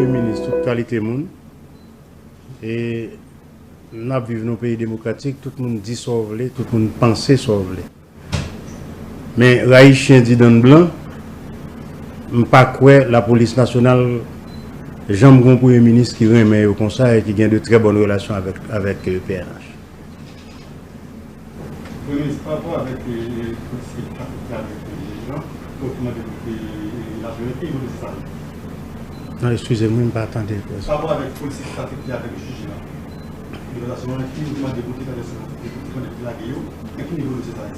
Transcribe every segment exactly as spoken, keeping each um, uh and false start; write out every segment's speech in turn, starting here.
Premye minis, tout kalite moun. E n ap viv nan yon peyi demokratik, tout moun di sa w vle, tout moun panse sa w vle. Men rayi chen di dann blan, m pa kwè lapolis nasyonal janm gen yon premye minis ki renmen yo konsa e ki gen de trè bòn relasyon avèk, avèk, eh, P N H. Premye minis, pa rapò avèk, eh, polisye ki t ap fè avèk, eh, jij lan, kote w mande pou, eh, eh, lapriyòte, ki nivo dosye sa ye? Non, eskize m, wi, m pa tande. Pa rapò avèk polisye ki t ap fè avèk jij lan. Ki nivo dosye sa ye?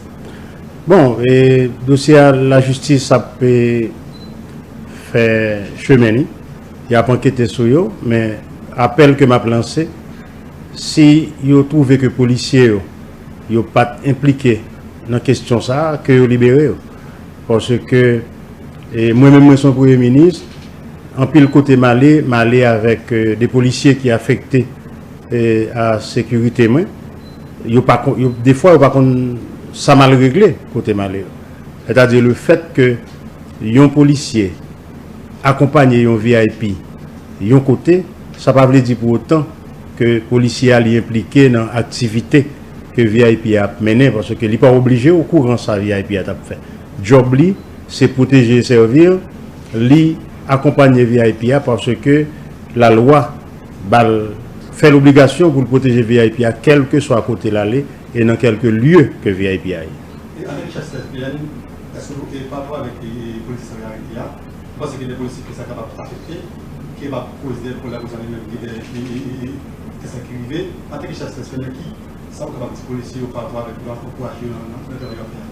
Bon, e, dosye a, lajistis ap, e, fè chemen li. Y ap ankete sou yo, men apèl ke m ap lanse, si yo twouve ke polisye yo, yo pa t enplike nan kesyon sa a, ke yo libere yo. Paske, e, mwen menm, mwen se yon premye minis, anpil kote m ale, m ale avèk, e, de polisye ki afekte, e, a sekirite mwen. Yo pa kon-, yo, defwa, yo pa konn sa m al regle kote m ale yo. Sètadi, le fèt ke yon polisye akonpanye yon V I P yon kote, sa pa vle di pou otan ke polisye a li enplike nan aktivite ke V I P a ap mennen, paske li pa oblije okouran sa V I P a t ap fè. Djòb li, se pwoteje e sèvi, li akonpanye V I P a paske lalwa ba l, fè l obligasyon pou l pwoteje V I P a, kèlkeswa kote l ale e nan kèlke lye ke V I P a ye. E antanke chèf S P N, èske w, e pa rapò avèk, e, e, polisye sa yo arete a, ou panse gen de polisye ke sa kapab afekte, ki kapab koze de pwoblèm pou sa li menm, e, e, e, e, e, se sa ki rive, antanke chèf S P N, ki sa ou kapab di polisye yo pa rapò avèk yo, ankouraje yo nan, nan, nan travay y ap fè a?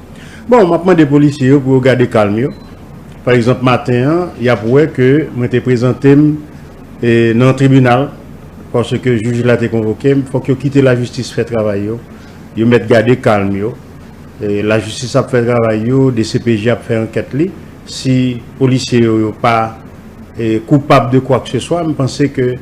Bon, m ap mande polisye yo pou yo gade kalm yo. Pa egzanp, maten an, y ap wè ke mwen te prezante m, e, nan tribinal, paske jij la te konvoke m. Fòk yo kite lajistis fè travay yo. Yo mèt gade kalm yo. E, lajistis ap fè travay yo, D C P J ap fè ankèt li. Si polisye yo, yo pa, e, koupab de kwakeseswa, m panse ke,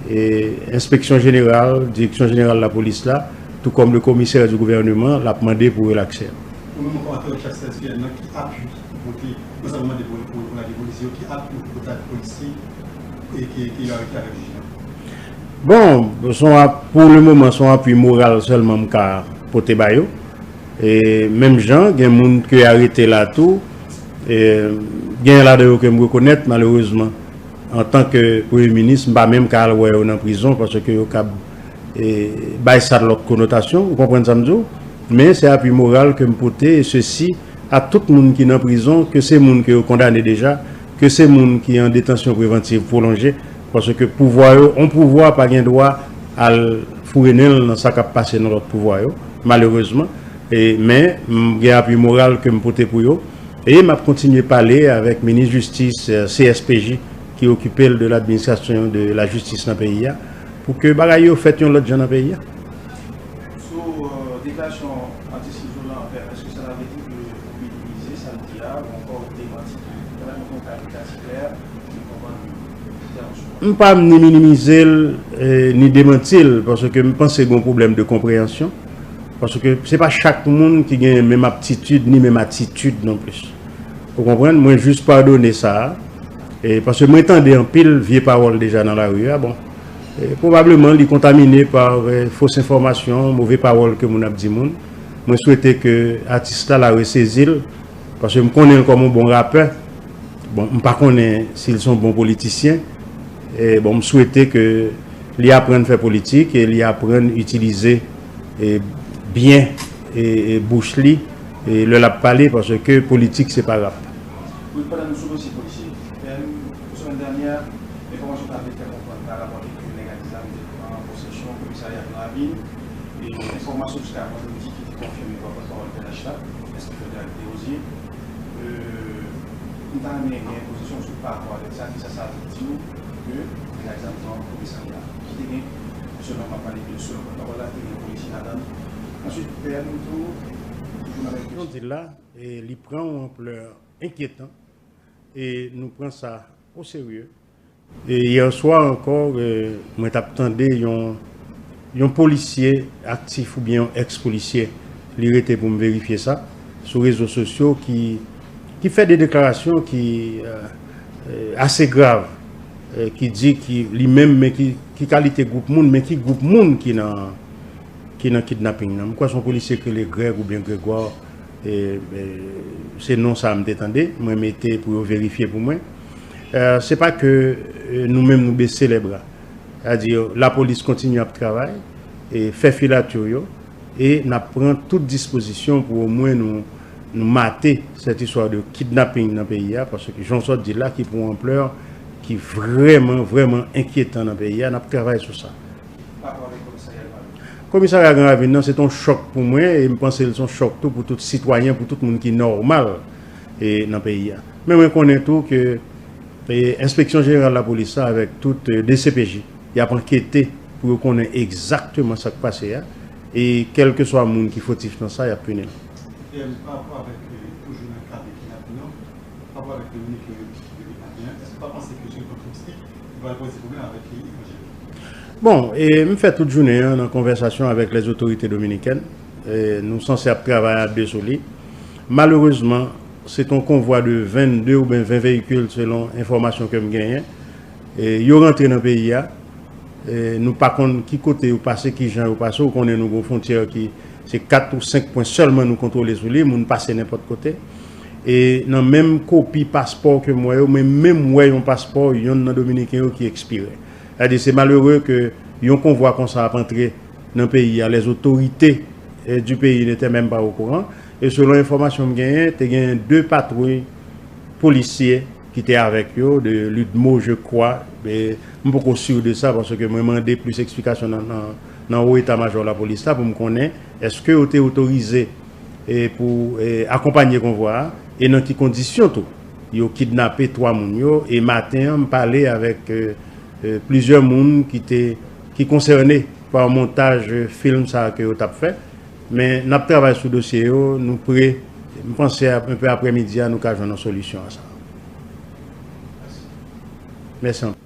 e, enspeksyon jeneral, direksyon jeneral lapolis la, tou kòm le commissaire du gouvernement, l ap mande pou relakse. Ou menm, kòm antanke chèf S P N nan, ki apui ou pote, mwen sa mande pou, pou, pou lage polisye yo, ki apui ou pote ak polisye, e, ki, ki yo arete avèk jij lan? Bon, se yon ap-, pou le moman, se yon apui moral sèlman m ka pote ba yo. E menm jan, gen moun ke arete la tou, e gen ladan yo ke m rekonèt, malerezman, antanke premye minis, m pa menm ka al wè yo nan prizon, paske yo kab, e, bay sa lòt konotasyon, ou konprann sa m di w? Men se apui moral ke m pote, e sesi a tout moun ki nan prizon, ke se moun ke yo kondane deja, ke se moun ki an detansyon prevantiv pwolonje, paske pouvwa yo, yon pouvwa pa gen dwa al foure nen l nan sa k ap pase nan lòt pouvwa yo, malerezman. E, men, m gen apui moral ke m pote pou yo. E m ap kontinye pale avèk minis jistis, eh, C S P J, ki okipe l de ladministrasyon de lajistis nan peyi a, pou ke bagay yo fèt yon lòt jan nan peyi a. Sou, eh, deklarasyon atis Izolan an fè, èske sa ta vle di ke ou minimize sa l di a, ou ankò ou demanti? Pèmèt mwen fè yon karikatirè, nou konprann tèm sou. M pa ni minimize l, eh, ni demanti l, paske m panse gen yon pwoblèm de konpreyansyon. Paske se pa chak moun ki gen menm aptitid ni menm atitid non plis. Ou konprann? Mwen jis padone sa a. E, paske mwen tande anpil vye pawòl deja nan lari a. Bon, e, pwobableman li kontamine pa, e, fos enfòmasyon, move pawòl ke moun ap di moun. Mwen swete ke atis la, la resezi l, paske m konnen l kòm yon bon rapè. Bon, m pa konnen si l se yon bon politisyen. E, bon, m swete ke li aprann fè politik e li aprann itilize, e, byen, e, e, bouch li, e, lè l ap pale, paske politik se pa rap. Wi, pandan nou sou dosye polisye, e, semèn dènyè, enfòmasyon ta vle fè konprann pa rapò ke nèg ak zam te pran posesyon komisarya Granravin, e enfòmasyon jiska vandredi ki te konfime pa pòtpawòl P N H la, Enspektè Derek Desrosiers. E, m ta renmen gen pozisyon w sou pa rapò avèk sa, kisa sa vle di w ke nèg ak zam pran komisarya ki te gen, selon m ap pale de selon pòtpawòl la, te gen polisye ladan l. Answit, P M tou, toujou nan menm kesyon. Di la, e li pran yon anplè enkyetan, e nou pran sa o serye. E yè swa ankò, e, mwen t ap tande yon, yon polisye aktif oubyen yon èks polisye, li rete pou m verifye sa, sou rezo sosyo ki, ki fè de deklarasyon ki, e, e, ase grav, eh, ki di ki li menm, men ki, ki kalite gwoup moun, men ki gwoup moun ki nan, ki nan kidnaping nan. M kwè se yon polisye ki rele Greg oubyen Gregwa, e, e, se non sa a m te tande, mwen mete pou yo verifye pou mwen. Eh, se pa ke, eh, nou menm nou bese lè bra. Sètadi, lapolis kontinye ap travay, e fè filatyo yo, e n ap pran tout dispozisyon pou omwen nou, nou mate cette histoire de kidnapping nan peyi a, paske jan w sot di la, ki pran yon anplè ki vrèman, vrèman enkyetan nan peyi a, n ap travay sou sa. Komisarya Gran Ravin nan, se t on chòk pou mwen, e m panse l se yon chòk tou pou tout sitwayen, pou tout moun ki nòmal, e, nan peyi a. Men mwen konnen tou ke, e, Enspeksyon Jeneral Lapolis la, avèk tout, e, D C P J, y ap ankete pou yo konnen egzakteman sa k pase a, e kèlkeswa moun ki fotif nan sa, y ap pini l. E, pa rapò avèk, e, toujou nan kad kidnaping nan, pa rapò avèk Dominik, e, Dominik Maten an, èske w pa panse ke se yon konflik ki pral poze pwoblèm avèk, e, evanjèl? Bon, e, m fè tout jounen an nan konvèsasyon avèk lèzotorite dominikèn. E, nou sanse ap travay a de sou li. Malerezman, se t on konvwa de vennde oubyen ven veyikil, selon enfòmasyon ke m genyen. E, yo rantre nan peyi a. E, nou pa konn ki kote yo pase, ki jan yo pase. Ou konnen nou gen yon fwontyè ki se kat ou senk pwen sèlman nou kontwole sou li, moun pase nenpòt kote. E nan menm kopi paspò ke m wè yo, mwen menm wè yon paspò yonn nan Dominiken yo ki ekspire. Sètadi, se malere ke yon konvwa konsa ap antre nan peyi a, les autorités, eh, du pays n'étaient même pas au courant. E selon enfòmasyon m genyen, te genyen de patwouy polisye ki te avèk yo, de Ludmo, je crois. E m poko si de sa, paske mwen mande plis eksplikasyon nan, nan, nan wo eta majò lapolis la pou m konnen èske yo te otorize, e, pou, e, akonpanye konvwa a, e nan ki kondisyon tou. Yo kidnape twa moun yo, e maten an, m pale avèk, e, e, plizyè moun ki te, ki konsène pa montaj, e, fim sa a ke yo t ap fè. Men n ap travay sou dosye yo, nou pre, m panse ap, enpe aprèmidi a, nou ka jwenn yon solisyon a sa. Mèsi anpil.